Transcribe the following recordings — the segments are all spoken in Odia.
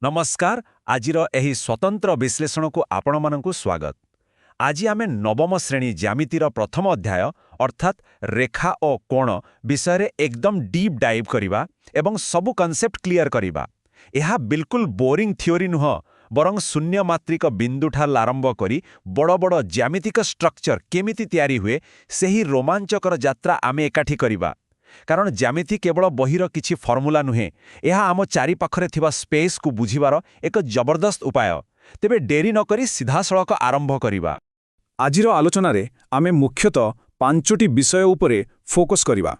ନମସ୍କାର। ଆଜିର ଏହି ସ୍ୱତନ୍ତ୍ର ବିଶ୍ଳେଷଣକୁ ଆପଣମାନଙ୍କୁ ସ୍ୱାଗତ। ଆଜି ଆମେ ନବମ ଶ୍ରେଣୀ ଜ୍ୟାମିତିର ପ୍ରଥମ ଅଧ୍ୟାୟ, ଅର୍ଥାତ୍ ରେଖା ଓ କୋଣ ବିଷୟରେ ଏକଦମ ଡିପ୍ ଡାଇଭ୍ କରିବା ଏବଂ ସବୁ କନସେପ୍ଟ କ୍ଲିୟର କରିବା। ଏହା ବିଲକୁଲ ବୋରିଂ ଥିଓରି ନୁହଁ, ବରଂ ଶୂନ୍ୟମାତ୍ରିକ ବିନ୍ଦୁଠାରୁ ଆରମ୍ଭ କରି ବଡ଼ ବଡ଼ ଜ୍ୟାମିତିକ ଷ୍ଟ୍ରକ୍ଚର କେମିତି ତିଆରି ହୁଏ, ସେହି ରୋମାଞ୍ଚକର ଯାତ୍ରା ଆମେ ଏକାଠି କରିବା। କାରଣ ଜ୍ୟାମିତି କେବଳ ବହିର କିଛି ଫର୍ମୁଲା ନୁହେଁ, ଏହା ଆମ ଚାରିପାଖରେ ଥିବା ସ୍ପେସ୍କୁ ବୁଝିବାର ଏକ ଜବରଦସ୍ତ ଉପାୟ। ତେବେ ଡେରି ନକରି ସିଧାସଳଖ ଆରମ୍ଭ କରିବା। ଆଜିର ଆଲୋଚନାରେ ଆମେ ମୁଖ୍ୟତଃ ପାଞ୍ଚଟି ବିଷୟ ଉପରେ ଫୋକସ୍ କରିବା।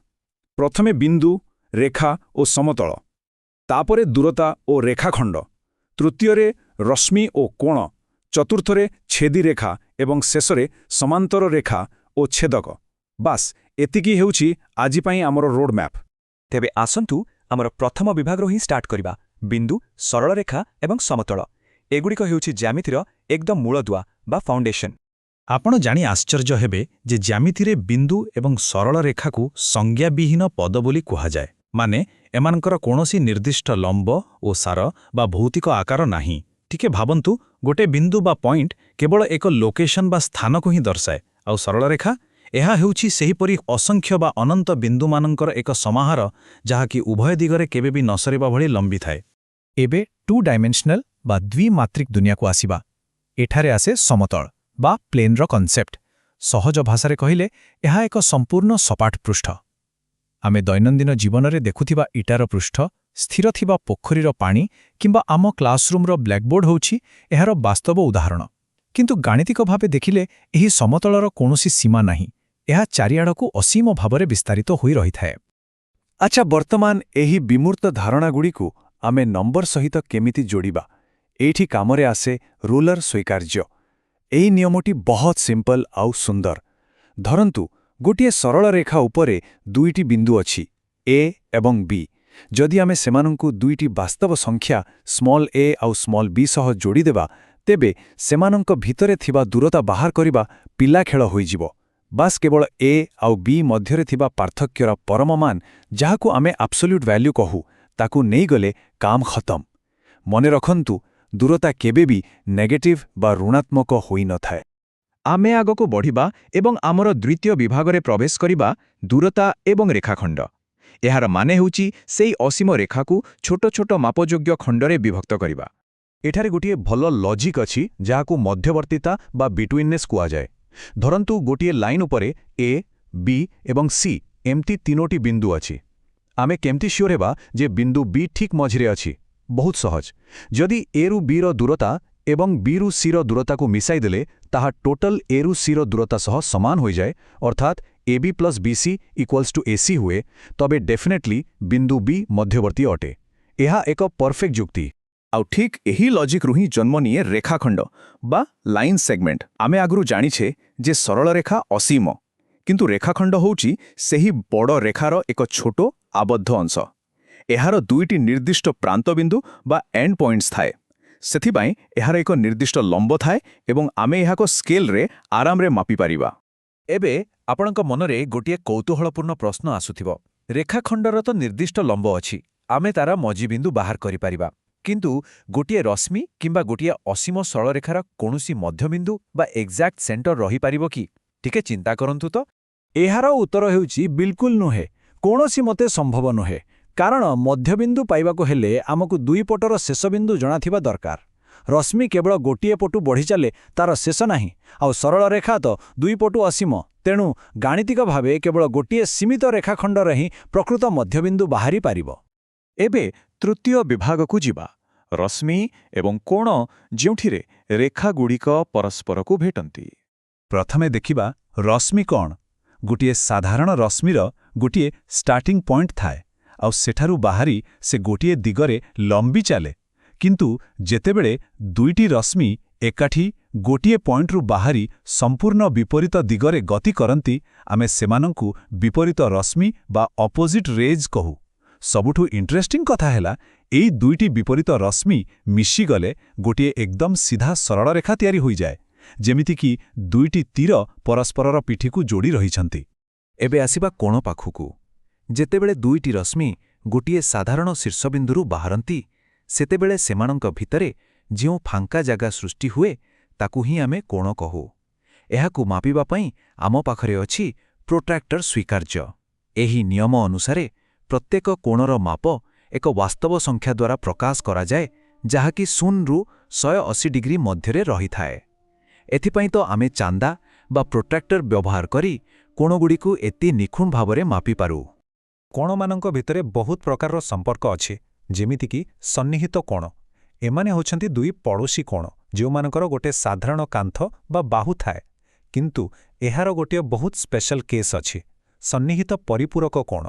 ପ୍ରଥମେ ବିନ୍ଦୁ, ରେଖା ଓ ସମତଳ, ତାପରେ ଦୂରତା ଓ ରେଖାଖଣ୍ଡ, ତୃତୀୟରେ ରଶ୍ମି ଓ କୋଣ, ଚତୁର୍ଥରେ ଛେଦି ରେଖା ଏବଂ ଶେଷରେ ସମାନ୍ତର ରେଖା ଓ ଛେଦକ। ବାସ୍, ଏତିକି ହେଉଛି ଆଜି ପାଇଁ ଆମର ରୋଡ୍ ମ୍ୟାପ୍। ତେବେ ଆସନ୍ତୁ, ଆମର ପ୍ରଥମ ବିଭାଗରୁ ହିଁ ଷ୍ଟାର୍ଟ କରିବା: ବିନ୍ଦୁ, ସରଳରେଖା ଏବଂ ସମତଳ। ଏଗୁଡ଼ିକ ହେଉଛି ଜ୍ୟାମିତିର ଏକଦମ ମୂଳଦୁଆ ବା ଫାଉଣ୍ଡେସନ। ଆପଣ ଜାଣି ଆଶ୍ଚର୍ଯ୍ୟ ହେବେ ଯେ ଜ୍ୟାମିତିରେ ବିନ୍ଦୁ ଏବଂ ସରଳ ରେଖାକୁ ସଂଜ୍ଞାବିହୀନ ପଦ ବୋଲି କୁହାଯାଏ। ମାନେ ଏମାନଙ୍କର କୌଣସି ନିର୍ଦ୍ଦିଷ୍ଟ ଲମ୍ବ, ଓସାର ବା ଭୌତିକ ଆକାର ନାହିଁ। ଟିକେ ଭାବନ୍ତୁ, ଗୋଟେ ବିନ୍ଦୁ ବା ପଏଣ୍ଟ କେବଳ ଏକ ଲୋକେସନ ବା ସ୍ଥାନକୁ ହିଁ ଦର୍ଶାଏ। ଆଉ ସରଳରେଖା? ଏହା ହେଉଛି ସେହିପରି ଅସଂଖ୍ୟ ବା ଅନନ୍ତ ବିନ୍ଦୁମାନଙ୍କର ଏକ ସମାହାର, ଯାହାକି ଉଭୟ ଦିଗରେ କେବେ ବି ନସରିବା ଭଳି ଲମ୍ବିଥାଏ। ଏବେ ଟୁ ଡାଇମେନ୍ସନାଲ ବା ଦ୍ୱିମାତ୍ରିକ ଦୁନିଆକୁ ଆସିବା। ଏଠାରେ ଆସେ ସମତଳ ବା ପ୍ଲେନ୍ର କନସେପ୍ଟ। ସହଜ ଭାଷାରେ କହିଲେ, ଏହା ଏକ ସମ୍ପୂର୍ଣ୍ଣ ସପାଟ ପୃଷ୍ଠ। ଆମେ ଦୈନନ୍ଦିନ ଜୀବନରେ ଦେଖୁଥିବା ଇଟାର ପୃଷ୍ଠ, ସ୍ଥିର ଥିବା ପୋଖରୀର ପାଣି କିମ୍ବା ଆମ କ୍ଲାସରୁମ୍ର ବ୍ଲାକବୋର୍ଡ ହେଉଛି ଏହାର ବାସ୍ତବ ଉଦାହରଣ। କିନ୍ତୁ ଗାଣିତିକ ଭାବେ ଦେଖିଲେ ଏହି ସମତଳର କୌଣସି ସୀମା ନାହିଁ। ଏହା ଚାରିଆଡ଼କୁ ଅସୀମ ଭାବରେ ବିସ୍ତାରିତ ହୋଇ ରହିଥାଏ। ଆଚ୍ଛା, ବର୍ତ୍ତମାନ ଏହି ବିମୂର୍ତ୍ତ ଧାରଣାଗୁଡ଼ିକୁ ଆମେ ନମ୍ବର ସହିତ କେମିତି ଯୋଡ଼ିବା? ଏଇଠି କାମରେ ଆସେ ରୁଲର ସ୍ୱୀକାର୍ଯ୍ୟ। ଏହି ନିୟମଟି ବହୁତ ସିମ୍ପଲ ଆଉ ସୁନ୍ଦର। ଧରନ୍ତୁ, ଗୋଟିଏ ସରଳ ରେଖା ଉପରେ ଦୁଇଟି ବିନ୍ଦୁ ଅଛି, ଏ ଏବଂ ବି। ଯଦି ଆମେ ସେମାନଙ୍କୁ ଦୁଇଟି ବାସ୍ତବ ସଂଖ୍ୟା ସ୍ମଲ୍ ଏ ଆଉ ସ୍ମଲ୍ ବି ସହ ଯୋଡ଼ିଦେବା, ତେବେ ସେମାନଙ୍କ ଭିତରେ ଥିବା ଦୂରତା ବାହାର କରିବା ପିଲାଖେଳ ହୋଇଯିବ। ବାସ୍, କେବଳ ଏ ଆଉ ବି ମଧ୍ୟରେ ଥିବା ପାର୍ଥକ୍ୟର ପରମମାନ, ଯାହାକୁ ଆମେ ଆବସୋଲ୍ୟୁଟ୍ ଭ୍ୟାଲ୍ୟୁ କହୁ, ତାକୁ ନେଇଗଲେ କାମ ଖତମ। ମନେ ରଖନ୍ତୁ, ଦୂରତା କେବେ ବି ନେଗେଟିଭ୍ ବା ଋଣାତ୍ମକ ହୋଇନଥାଏ। ଆମେ ଆଗକୁ ବଢ଼ିବା ଏବଂ ଆମର ଦ୍ୱିତୀୟ ବିଭାଗରେ ପ୍ରବେଶ କରିବା, ଦୂରତା ଏବଂ ରେଖାଖଣ୍ଡ। ଏହାର ମାନେ ହେଉଛି ସେଇ ଅସୀମ ରେଖାକୁ ଛୋଟ ଛୋଟ ମାପଯୋଗ୍ୟ ଖଣ୍ଡରେ ବିଭକ୍ତ କରିବା। ଏଠାରେ ଗୋଟିଏ ଭଲ ଲଜିକ୍ ଅଛି, ଯାହାକୁ ମଧ୍ୟବର୍ତ୍ତିତା ବା ବିଟୁଇନନେସ୍ କୁହାଯାଏ। ଧରନ୍ତୁ, ଗୋଟିଏ ଲାଇନ୍ ଉପରେ ଏ, ବି ଏବଂ ସି ଏମିତି ତିନୋଟି ବିନ୍ଦୁ ଅଛି। ଆମେ କେମିତି ସିଓର ହେବା ଯେ ବିନ୍ଦୁ ବି ଠିକ୍ ମଝିରେ ଅଛି? ବହୁତ ସହଜ। ଯଦି ଏରୁ ବିର ଦୂରତା ଏବଂ ବିରୁ ସିର ଦୂରତାକୁ ମିଶାଇଦେଲେ ତାହା ଟୋଟାଲ ଏରୁ ସିର ଦୂରତା ସହ ସମାନ ହୋଇଯାଏ, ଅର୍ଥାତ୍ AB plus BC equals to AC ହୁଏ, ତବେ ଡେଫିନେଟଲି ବିନ୍ଦୁ ବି ମଧ୍ୟବର୍ତ୍ତୀ ଅଟେ। ଏହା ଏକ ପରଫେକ୍ଟ ଯୁକ୍ତି। ଆଉ ଠିକ୍ ଏହି ଲଜିକ୍ରୁ ହିଁ ଜନ୍ମ ନିଏ ରେଖାଖଣ୍ଡ ବା ଲାଇନ୍ ସେଗମେଣ୍ଟ। ଆମେ ଆଗରୁ ଜାଣିଛେ ଯେ ସରଳରେଖା ଅସୀମ, କିନ୍ତୁ ରେଖାଖଣ୍ଡ ହେଉଛି ସେହି ବଡ଼ ରେଖାର ଏକ ଛୋଟ ଆବଦ୍ଧ ଅଂଶ। ଏହାର ଦୁଇଟି ନିର୍ଦ୍ଦିଷ୍ଟ ପ୍ରାନ୍ତବିନ୍ଦୁ ବା ଏଣ୍ଡ ପଏଣ୍ଟସ୍ ଥାଏ। ସେଥିପାଇଁ ଏହାର ଏକ ନିର୍ଦ୍ଦିଷ୍ଟ ଲମ୍ବ ଥାଏ ଏବଂ ଆମେ ଏହାକୁ ସ୍କେଲରେ ଆରାମରେ ମାପିପାରିବା। ଏବେ ଆପଣଙ୍କ ମନରେ ଗୋଟିଏ କୌତୂହଳପୂର୍ଣ୍ଣ ପ୍ରଶ୍ନ ଆସୁଥିବ। ରେଖାଖଣ୍ଡର ତ ନିର୍ଦ୍ଦିଷ୍ଟ ଲମ୍ବ ଅଛି, ଆମେ ତାର ମଝିବିନ୍ଦୁ ବାହାର କରିପାରିବା, କିନ୍ତୁ ଗୋଟିଏ ରଶ୍ମି କିମ୍ବା ଗୋଟିଏ ଅସୀମ ସରଳରେଖାର କୌଣସି ମଧ୍ୟବିନ୍ଦୁ ବା ଏକ୍ଜାକ୍ଟ ସେଣ୍ଟର ରହିପାରିବ କି? ଟିକେ ଚିନ୍ତା କରନ୍ତୁ ତ। ଏହାର ଉତ୍ତର ହେଉଛି ବିଲକୁଲ ନୁହେଁ। କୌଣସି ମତେ ସମ୍ଭବ ନୁହେଁ। କାରଣ ମଧ୍ୟବିନ୍ଦୁ ପାଇବାକୁ ହେଲେ ଆମକୁ ଦୁଇ ପଟର ଶେଷବିନ୍ଦୁ ଜଣାଥିବା ଦରକାର। ରଶ୍ମି କେବଳ ଗୋଟିଏ ପଟୁ ବଢ଼ିଚାଲେ, ତାର ଶେଷ ନାହିଁ। ଆଉ ସରଳ ରେଖା ତ ଦୁଇ ପଟୁ ଅସୀମ। ତେଣୁ ଗାଣିତିକ ଭାବେ କେବଳ ଗୋଟିଏ ସୀମିତ ରେଖାଖଣ୍ଡରେ ହିଁ ପ୍ରକୃତ ମଧ୍ୟବିନ୍ଦୁ ବାହାରି ପାରିବ। ଏବେ ତୃତୀୟ ବିଭାଗକୁ ଯିବା, ରଶ୍ମି ଏବଂ କୋଣ, ଯେଉଁଠିରେ ରେଖାଗୁଡ଼ିକ ପରସ୍ପରକୁ ଭେଟନ୍ତି। ପ୍ରଥମେ ଦେଖିବା ରଶ୍ମି କ'ଣ। ଗୋଟିଏ ସାଧାରଣ ରଶ୍ମିର ଗୋଟିଏ ଷ୍ଟାର୍ଟିଂ ପଏଣ୍ଟ ଥାଏ, ଆଉ ସେଠାରୁ ବାହାରି ସେ ଗୋଟିଏ ଦିଗରେ ଲମ୍ବି ଚାଲେ। କିନ୍ତୁ ଯେତେବେଳେ ଦୁଇଟି ରଶ୍ମି ଏକାଠି ଗୋଟିଏ ପଏଣ୍ଟରୁ ବାହାରି ସମ୍ପୂର୍ଣ୍ଣ ବିପରୀତ ଦିଗରେ ଗତି କରନ୍ତି, ଆମେ ସେମାନଙ୍କୁ ବିପରୀତ ରଶ୍ମି ବା ଅପୋଜିଟ୍ ରେଜ୍ କହୁ। ସବୁଠୁ ଇଣ୍ଟରେଷ୍ଟିଂ କଥା ହେଲା, ଏଇ ଦୁଇଟି ବିପରୀତ ରଶ୍ମି ମିଶିଗଲେ ଗୋଟିଏ ଏକଦମ ସିଧା ସରଳ ରେଖା ତିଆରି ହୋଇଯାଏ, ଯେମିତିକି ଦୁଇଟି ତୀର ପରସ୍ପରର ପିଠିକୁ ଯୋଡ଼ି ରହିଛନ୍ତି। ଏବେ ଆସିବା କୋଣ ପାଖକୁ। ଯେତେବେଳେ ଦୁଇଟି ରଶ୍ମି ଗୋଟିଏ ସାଧାରଣ ଶୀର୍ଷବିନ୍ଦୁରୁ ବାହାରନ୍ତି, ସେତେବେଳେ ସେମାନଙ୍କ ଭିତରେ ଯେଉଁ ଫାଙ୍କା ଜାଗା ସୃଷ୍ଟି ହୁଏ, ତାକୁ ହିଁ ଆମେ କୋଣ କହୁ। ଏହାକୁ ମାପିବା ପାଇଁ ଆମ ପାଖରେ ଅଛି ପ୍ରୋଟ୍ରାକ୍ଟର ସ୍ୱୀକାର୍ଯ୍ୟ। ଏହି ନିୟମ ଅନୁସାରେ ପ୍ରତ୍ୟେକ କୋଣର ମାପ ଏକ ବାସ୍ତବ ସଂଖ୍ୟା ଦ୍ୱାରା ପ୍ରକାଶ କରାଯାଏ, ଯାହାକି 0ରୁ 180 ଡିଗ୍ରୀ ମଧ୍ୟରେ ରହିଥାଏ। ଏଥିପାଇଁ ତ ଆମେ ଚାନ୍ଦା ବା ପ୍ରୋଟ୍ରାକ୍ଟର ବ୍ୟବହାର କରି କୋଣଗୁଡ଼ିକୁ ଏତେ ନିଖୁଣ ଭାବରେ ମାପିପାରୁ। କୋଣମାନଙ୍କ ଭିତରେ ବହୁତ ପ୍ରକାରର ସମ୍ପର୍କ ଅଛି, ଯେମିତିକି ସନ୍ନିହିତ କୋଣ। ଏମାନେ ହେଉଛନ୍ତି ଦୁଇ ପଡ଼ୋଶୀ କୋଣ, ଯେଉଁମାନଙ୍କର ଗୋଟେ ସାଧାରଣ କାନ୍ଥ ବା ବାହୁ ଥାଏ। କିନ୍ତୁ ଏହାର ଗୋଟିଏ ବହୁତ ସ୍ପେଶାଲ କେସ୍ ଅଛି, ସନ୍ନିହିତ ପରିପୂରକ କୋଣ।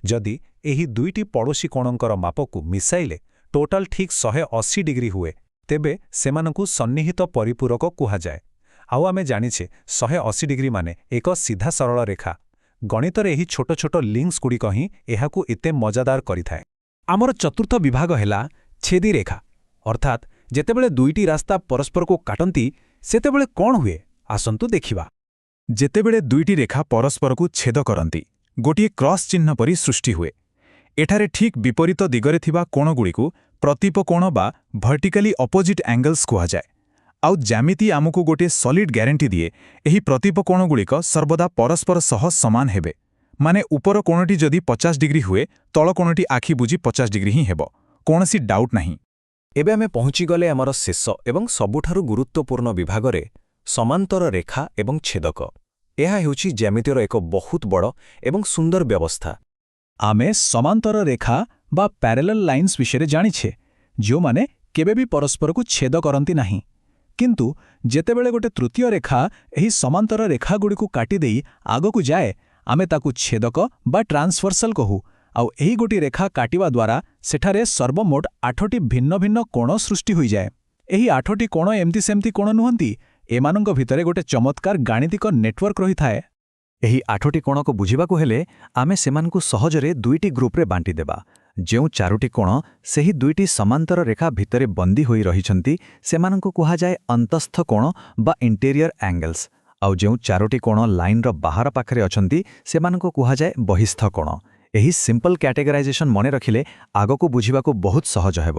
ଯଦି ଏହି ଦୁଇଟି ପଡ଼ୋଶୀ କୋଣଙ୍କର ମାପକୁ ମିଶାଇଲେ ଟୋଟାଲ ଠିକ୍ 180 ଡିଗ୍ରୀ ହୁଏ, ତେବେ ସେମାନଙ୍କୁ ସନ୍ନିହିତ ପରିପୂରକ କୁହାଯାଏ। ଆଉ ଆମେ ଜାଣିଛେ, 180 ଡିଗ୍ରୀ ମାନେ ଏକ ସିଧା ସରଳ ରେଖା। ଗଣିତରେ ଏହି ଛୋଟ ଛୋଟ ଲିଙ୍କ୍ସଗୁଡ଼ିକ ହିଁ ଏହାକୁ ଏତେ ମଜାଦାର କରିଥାଏ। ଆମର ଚତୁର୍ଥ ବିଭାଗ ହେଲା ଛେଦି ରେଖା, ଅର୍ଥାତ୍ ଯେତେବେଳେ ଦୁଇଟି ରାସ୍ତା ପରସ୍ପରକୁ କାଟନ୍ତି, ସେତେବେଳେ କ'ଣ ହୁଏ, ଆସନ୍ତୁ ଦେଖିବା। ଯେତେବେଳେ ଦୁଇଟି ରେଖା ପରସ୍ପରକୁ ଛେଦ କରନ୍ତି, ଗୋଟିଏ କ୍ରସ୍ ଚିହ୍ନ ପରି ସୃଷ୍ଟି ହୁଏ। ଏଠାରେ ଠିକ୍ ବିପରୀତ ଦିଗରେ ଥିବା କୋଣଗୁଡ଼ିକୁ ପ୍ରତିପ କୋଣ ବା ଭର୍ଟିକାଲି ଅପୋଜିଟ୍ ଆଙ୍ଗଲ୍ସ କୁହାଯାଏ। ଆଉ ଜ୍ୟାମିତି ଆମକୁ ଗୋଟିଏ ସଲିଡ୍ ଗ୍ୟାରେଣ୍ଟି ଦିଏ, ଏହି ପ୍ରତିପ କୋଣଗୁଡ଼ିକ ସର୍ବଦା ପରସ୍ପର ସହ ସମାନ ହେବେ। ମାନେ ଉପର କୋଣଟି ଯଦି 50 ଡିଗ୍ରୀ ହୁଏ, ତଳ କୋଣଟି ଆଖି ବୁଜି 50 ଡିଗ୍ରୀ ହିଁ ହେବ, କୌଣସି ଡାଉଟ୍ ନାହିଁ। ଏବେ ଆମେ ପହଞ୍ଚିଗଲେ ଆମର ଶେଷ ଏବଂ ସବୁଠାରୁ ଗୁରୁତ୍ୱପୂର୍ଣ୍ଣ ବିଭାଗରେ, ସମାନ୍ତର ରେଖା ଏବଂ ଛେଦକ। ଏହା ହେଉଛି ଜ୍ୟାମିତିର ଏକ ବହୁତ ବଡ଼ ଏବଂ ସୁନ୍ଦର ବ୍ୟବସ୍ଥା। ଆମେ ସମାନ୍ତର ରେଖା ବା ପ୍ୟାରାଲାଲ ଲାଇନ୍ସ ବିଷୟରେ ଜାଣିଛେ, ଯେଉଁମାନେ କେବେ ବି ପରସ୍ପରକୁ ଛେଦ କରନ୍ତି ନାହିଁ। କିନ୍ତୁ ଯେତେବେଳେ ଗୋଟେ ତୃତୀୟ ରେଖା ଏହି ସମାନ୍ତର ରେଖାଗୁଡ଼ିକୁ କାଟିଦେଇ ଆଗକୁ ଯାଏ, ଆମେ ତାକୁ ଛେଦକ ବା ଟ୍ରାନ୍ସଭର୍ସାଲ କହୁ। ଆଉ ଏହି ଗୋଟି ରେଖା କାଟିବା ଦ୍ୱାରା ସେଠାରେ ସର୍ବମୋଟ ଆଠଟି ଭିନ୍ନ ଭିନ୍ନ କୋଣ ସୃଷ୍ଟି ହୋଇଯାଏ। ଏହି ଆଠଟି କୋଣ ଏମିତି ସେମିତି କୋଣ ନୁହନ୍ତି, ଏମାନଙ୍କ ଭିତରେ ଗୋଟେ ଚମତ୍କାର ଗାଣିତିକ ନେଟୱାର୍କ ରହିଥାଏ। ଏହି ଆଠଟି କୋଣକୁ ବୁଝିବାକୁ ହେଲେ ଆମେ ସେମାନଙ୍କୁ ସହଜରେ ଦୁଇଟି ଗ୍ରୁପରେ ବାଣ୍ଟିଦେବା। ଯେଉଁ ଚାରୋଟି କୋଣ ସେହି ଦୁଇଟି ସମାନ୍ତର ରେଖା ଭିତରେ ବନ୍ଦୀ ହୋଇ ରହିଛନ୍ତି, ସେମାନଙ୍କୁ କୁହାଯାଏ ଅନ୍ତସ୍ଥ କୋଣ ବା ଇଣ୍ଟେରିୟର ଆଙ୍ଗେଲ୍ସ। ଆଉ ଯେଉଁ ଚାରୋଟି କୋଣ ଲାଇନ୍ର ବାହାର ପାଖରେ ଅଛନ୍ତି, ସେମାନଙ୍କୁ କୁହାଯାଏ ବହିସ୍ଥ କୋଣ। ଏହି ସିମ୍ପଲ କ୍ୟାଟେଗରାଇଜେସନ୍ ମନେ ରଖିଲେ ଆଗକୁ ବୁଝିବାକୁ ବହୁତ ସହଜ ହେବ।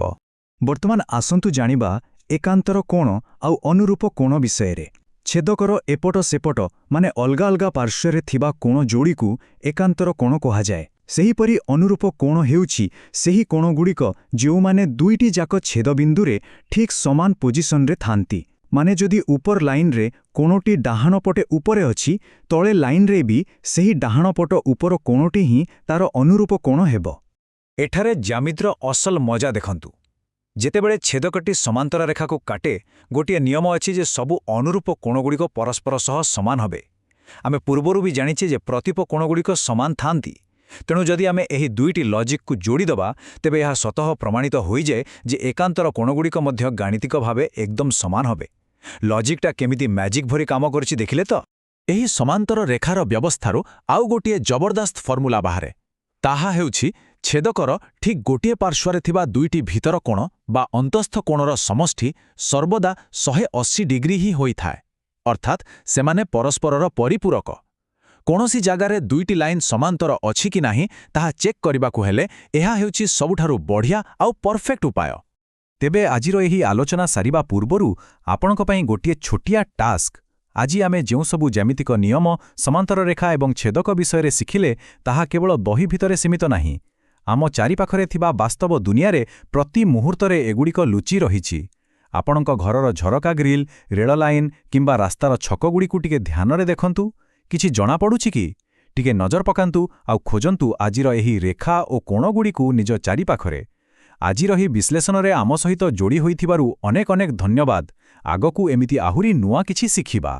ବର୍ତ୍ତମାନ ଆସନ୍ତୁ ଜାଣିବା ଏକାନ୍ତର କୋଣ ଆଉ ଅନୁରୂପ କୋଣ ବିଷୟରେ। ଛେଦକର ଏପଟ ସେପଟ, ମାନେ ଅଲଗା ଅଲଗା ପାର୍ଶ୍ୱରେ ଥିବା କୋଣ ଯୋଡ଼ିକୁ ଏକାନ୍ତର କୋଣ କୁହାଯାଏ। ସେହିପରି ଅନୁରୂପ କୋଣ ହେଉଛି ସେହି କୋଣଗୁଡ଼ିକ, ଯେଉଁମାନେ ଦୁଇଟି ଯାକ ଛେଦବିନ୍ଦୁରେ ଠିକ୍ ସମାନ ପୋଜିସନରେ ଥାନ୍ତି। ମାନେ ଯଦି ଉପର ଲାଇନରେ କୋଣଟି ଡାହାଣ ପଟେ ଉପରେ ଅଛି, ତଳେ ଲାଇନରେ ବି ସେହି ଡାହାଣ ପଟ ଉପର କୋଣଟି ହିଁ ତାର ଅନୁରୂପ କୋଣ ହେବ। ଏଠାରେ ଜ୍ୟାମିତିର ଅସଲ ମଜା ଦେଖନ୍ତୁ। ଯେତେବେଳେ ଛେଦକଟି ସମାନ୍ତର ରେଖାକୁ କାଟେ, ଗୋଟିଏ ନିୟମ ଅଛି ଯେ ସବୁ ଅନୁରୂପ କୋଣଗୁଡ଼ିକ ପରସ୍ପର ସହ ସମାନ ହେବେ। ଆମେ ପୂର୍ବରୁ ବି ଜାଣିଛେ ଯେ ପ୍ରତିପ କୋଣଗୁଡ଼ିକ ସମାନ ଥାନ୍ତି। ତେଣୁ ଯଦି ଆମେ ଏହି ଦୁଇଟି ଲଜିକ୍କୁ ଯୋଡ଼ିଦେବା, ତେବେ ଏହା ସ୍ୱତଃ ପ୍ରମାଣିତ ହୋଇଯାଏ ଯେ ଏକାନ୍ତର କୋଣଗୁଡ଼ିକ ମଧ୍ୟ ଗାଣିତିକ ଭାବେ ଏକଦମ ସମାନ ହେବେ। ଲଜିକ୍ଟା କେମିତି ମ୍ୟାଜିକ୍ ଭଳି କାମ କରିଛି, ଦେଖିଲେ ତ? ଏହି ସମାନ୍ତର ରେଖାର ବ୍ୟବସ୍ଥାରୁ ଆଉ ଗୋଟିଏ ଜବରଦସ୍ତ ଫର୍ମୁଲା ବାହାରେ। ତାହା ହେଉଛି, ଛେଦକର ଠିକ୍ ଗୋଟିଏ ପାର୍ଶ୍ୱରେ ଥିବା ଦୁଇଟି ଭିତର କୋଣ ବା ଅନ୍ତସ୍ଥ କୋଣର ସମଷ୍ଟି ସର୍ବଦା 180 ଡିଗ୍ରୀ ହିଁ ହୋଇଥାଏ। ଅର୍ଥାତ୍ ସେମାନେ ପରସ୍ପରର ପରିପୂରକ। କୌଣସି ଜାଗାରେ ଦୁଇଟି ଲାଇନ୍ ସମାନ୍ତର ଅଛି କି ନାହିଁ, ତାହା ଚେକ୍ କରିବାକୁ ହେଲେ ଏହା ହେଉଛି ସବୁଠାରୁ ବଢ଼ିଆ ଆଉ ପରଫେକ୍ଟ ଉପାୟ। ତେବେ ଆଜିର ଏହି ଆଲୋଚନା ସାରିବା ପୂର୍ବରୁ ଆପଣଙ୍କ ପାଇଁ ଗୋଟିଏ ଛୋଟିଆ ଟାସ୍କ। ଆଜି ଆମେ ଯେଉଁସବୁ ଜ୍ୟାମିତିକ ନିୟମ, ସମାନ୍ତର ରେଖା ଏବଂ ଛେଦକ ବିଷୟରେ ଶିଖିଲେ, ତାହା କେବଳ ବହି ଭିତରେ ସୀମିତ ନାହିଁ। ଆମ ଚାରିପାଖରେ ଥିବା ବାସ୍ତବ ଦୁନିଆରେ ପ୍ରତି ମୁହୂର୍ତ୍ତରେ ଏଗୁଡ଼ିକ ଲୁଚି ରହିଛି। ଆପଣଙ୍କ ଘରର ଝରକା ଗ୍ରିଲ୍, ରେଳ ଲାଇନ୍ କିମ୍ବା ରାସ୍ତାର ଛକଗୁଡ଼ିକୁ ଟିକେ ଧ୍ୟାନରେ ଦେଖନ୍ତୁ। କିଛି ଜଣାପଡ଼ୁଛି କି? ଟିକେ ନଜର ପକାନ୍ତୁ ଆଉ ଖୋଜନ୍ତୁ ଆଜିର ଏହି ରେଖା ଓ କୋଣଗୁଡ଼ିକୁ ନିଜ ଚାରିପାଖରେ। ଆଜିର ଏହି ବିଶ୍ଳେଷଣରେ ଆମ ସହିତ ଯୋଡ଼ି ହୋଇଥିବାରୁ ଅନେକ ଅନେକ ଧନ୍ୟବାଦ। ଆଗକୁ ଏମିତି ଆହୁରି ନୂଆ କିଛି ଶିଖିବା।